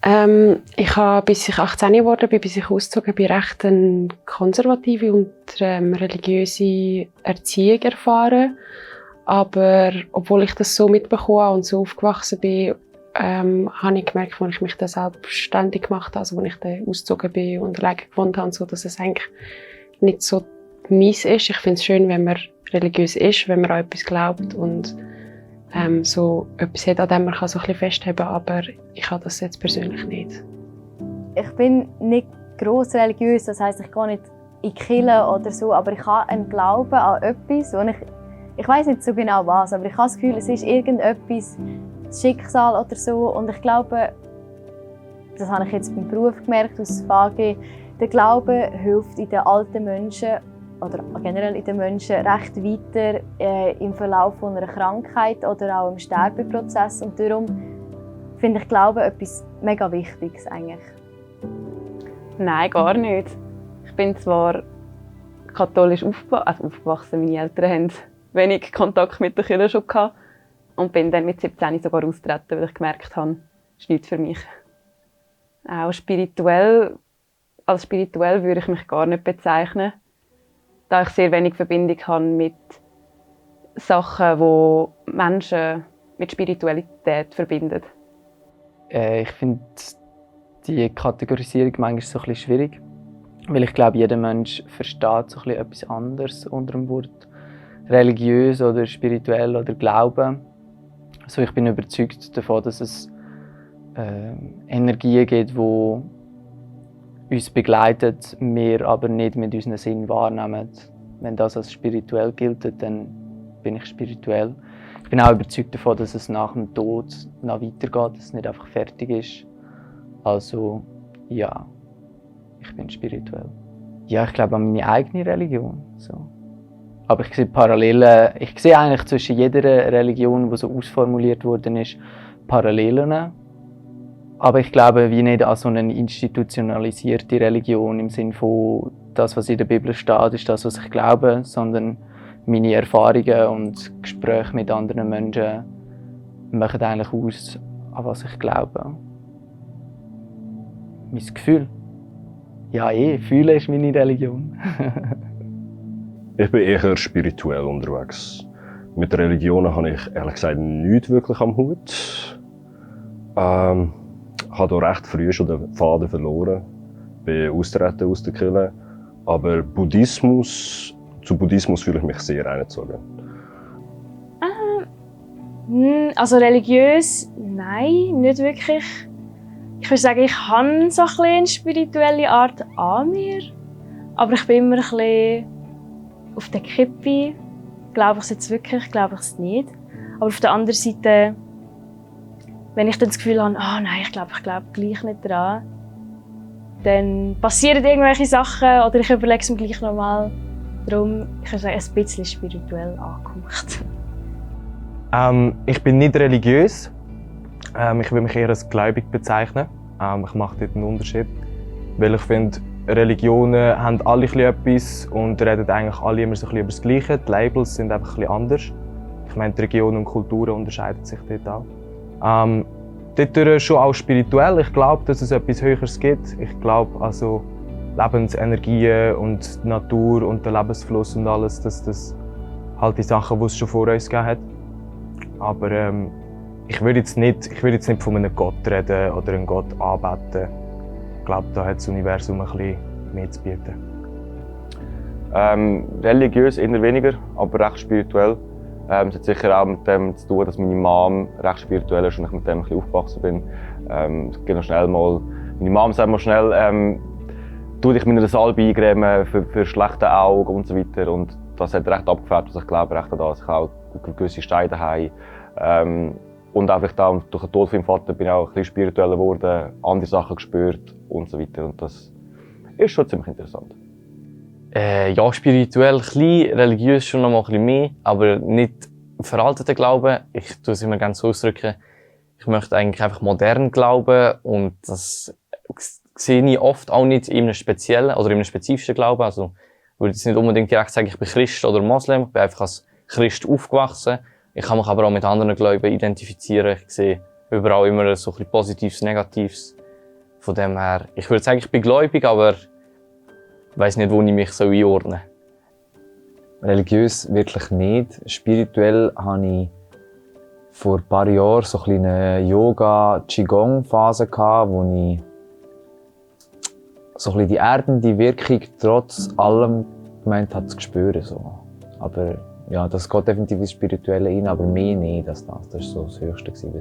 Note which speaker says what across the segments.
Speaker 1: Ich habe, bis ich 18 geworden bin, bis ich ausgezogen bin, recht eine konservative und religiöse Erziehung erfahren. Aber obwohl ich das so mitbekommen und so aufgewachsen bin, habe ich gemerkt, als ich mich dann selbstständig gemacht habe, also als ich dann ausgezogen bin und alleine gewohnt habe, so, dass es eigentlich nicht so meins ist. Ich finde es schön, wenn man religiös ist, wenn man an etwas glaubt und so etwas hat, an dem man so ein bisschen festheben kann, aber ich habe das jetzt persönlich nicht.
Speaker 2: Ich bin nicht gross religiös, das heisst, ich gehe nicht in die Kirche oder so, aber ich habe einen Glauben an etwas, und ich weiss nicht so genau was, aber ich habe das Gefühl, es ist irgendetwas, das Schicksal oder so, und ich glaube, das habe ich jetzt beim Beruf gemerkt, aus VG, der Glaube hilft in den alten Menschen oder generell in den Menschen recht weiter im Verlauf von einer Krankheit oder auch im Sterbeprozess. Und darum finde ich Glaube etwas mega Wichtiges eigentlich.
Speaker 3: Nein, gar nicht. Ich bin zwar katholisch aufgewachsen, meine Eltern hatten wenig Kontakt mit der Kirche schon gehabt und bin dann mit 17 sogar austreten, weil ich gemerkt habe, das ist nichts für mich. Auch spirituell, als spirituell würde ich mich gar nicht bezeichnen, da ich sehr wenig Verbindung habe mit Sachen, die Menschen mit Spiritualität verbinden.
Speaker 4: Ich finde die Kategorisierung manchmal so ein bisschen schwierig, weil ich glaube, jeder Mensch versteht so ein bisschen etwas anderes unter dem Wort religiös oder spirituell oder Glauben. Also ich bin überzeugt davon, dass es Energien gibt, die uns begleitet, wir aber nicht mit unseren Sinn wahrnehmen. Wenn das als spirituell gilt, dann bin ich spirituell. Ich bin auch überzeugt davon, dass es nach dem Tod noch weitergeht, dass es nicht einfach fertig ist. Also ja, ich bin spirituell. Ja, ich glaube an meine eigene Religion. So. Aber ich sehe Parallelen. Ich sehe eigentlich zwischen jeder Religion, die so ausformuliert worden ist, Parallelen. Aber ich glaube wie nicht an so eine institutionalisierte Religion im Sinne von das, was in der Bibel steht, ist das, was ich glaube, sondern meine Erfahrungen und Gespräche mit anderen Menschen machen eigentlich aus, an was ich glaube. Mein Gefühl. Ja, Fühlen ist meine Religion.
Speaker 5: Ich bin eher spirituell unterwegs. Mit Religionen habe ich ehrlich gesagt nichts wirklich am Hut. Ich habe recht früh schon den Faden verloren, bin austreten aus der Kirche. Aber zu Buddhismus fühle ich mich sehr eingezogen.
Speaker 6: Also religiös, nein, nicht wirklich. Ich würde sagen, ich habe so eine spirituelle Art an mir. Aber ich bin immer ein bisschen auf der Kippe. Glaube ich es jetzt wirklich, glaube ich es nicht. Aber auf der anderen Seite, wenn ich dann das Gefühl habe, nein, ich glaube gleich nicht daran, dann passieren irgendwelche Sachen oder ich überlege es mir gleich nochmal. Darum, ich würde sagen, ein bisschen spirituell angehaucht.
Speaker 7: Ich bin nicht religiös. Ich würde mich eher als gläubig bezeichnen. Ich mache dort einen Unterschied. Weil ich finde, Religionen haben alle etwas und reden eigentlich alle immer so ein bisschen über das Gleiche. Die Labels sind einfach ein bisschen anders. Ich meine, die Regionen und Kulturen unterscheiden sich dort auch. Dort schon auch spirituell. Ich glaube, dass es etwas Höheres gibt. Ich glaube, also Lebensenergien und die Natur und der Lebensfluss und alles, das halt die Sachen, die es schon vor uns gegeben hat. Aber ich würde jetzt nicht von einem Gott reden oder einen Gott anbeten. Ich glaube, da hat das Universum ein bisschen mehr zu bieten.
Speaker 8: Religiös eher weniger, aber recht spirituell. Es hat sicher auch mit dem zu tun, dass meine Mom recht spirituell ist und ich mit dem ein bisschen aufgewachsen bin. Es geht noch schnell mal. Meine Mom sagt mal schnell, tu dich mit einer Salbe eingremen für schlechte Augen und so weiter. Und das hat recht abgefärbt, also ich glaube recht an das. Ich habe auch gewisse Steine daheim. Und einfach da, durch den Tod von meinem Vater bin ich auch ein bisschen spiritueller geworden, andere Sachen gespürt und so weiter. Und das ist schon ziemlich interessant.
Speaker 9: Ja, spirituell, ein bisschen, religiös schon noch mal ein bisschen mehr, aber nicht veralteter Glauben. Ich tue es immer gerne so ausdrücken. Ich möchte eigentlich einfach modern glauben und das sehe ich oft auch nicht in einem speziellen oder in einem spezifischen Glauben. Also, ich würde jetzt nicht unbedingt direkt sagen, ich bin Christ oder Moslem. Ich bin einfach als Christ aufgewachsen. Ich kann mich aber auch mit anderen Glauben identifizieren. Ich sehe überall immer so ein bisschen Positives, Negatives. Von dem her, ich würde sagen, ich bin gläubig, aber ich weiss nicht, wo ich mich so einordnen soll.
Speaker 10: Religiös wirklich nicht. Spirituell hatte ich vor ein paar Jahren so eine Yoga-Qigong-Phase, wo ich so die erdende Wirkung trotz allem gemeint habe zu spüren. So. Aber ja, das geht definitiv ins Spirituelle rein, aber mehr nicht als das. Das war so das Höchste bis jetzt.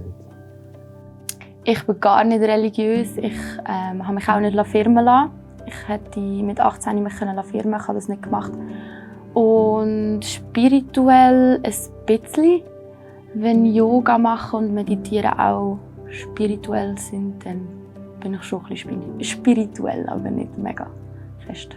Speaker 11: Ich bin gar nicht religiös. Ich habe mich auch nicht firmen lassen. Ich hätte mit 18 mich firmen können, ich habe das nicht gemacht. Und spirituell ein bisschen. Wenn Yoga machen und meditieren auch spirituell sind, dann bin ich schon ein bisschen spirituell, aber nicht mega fest.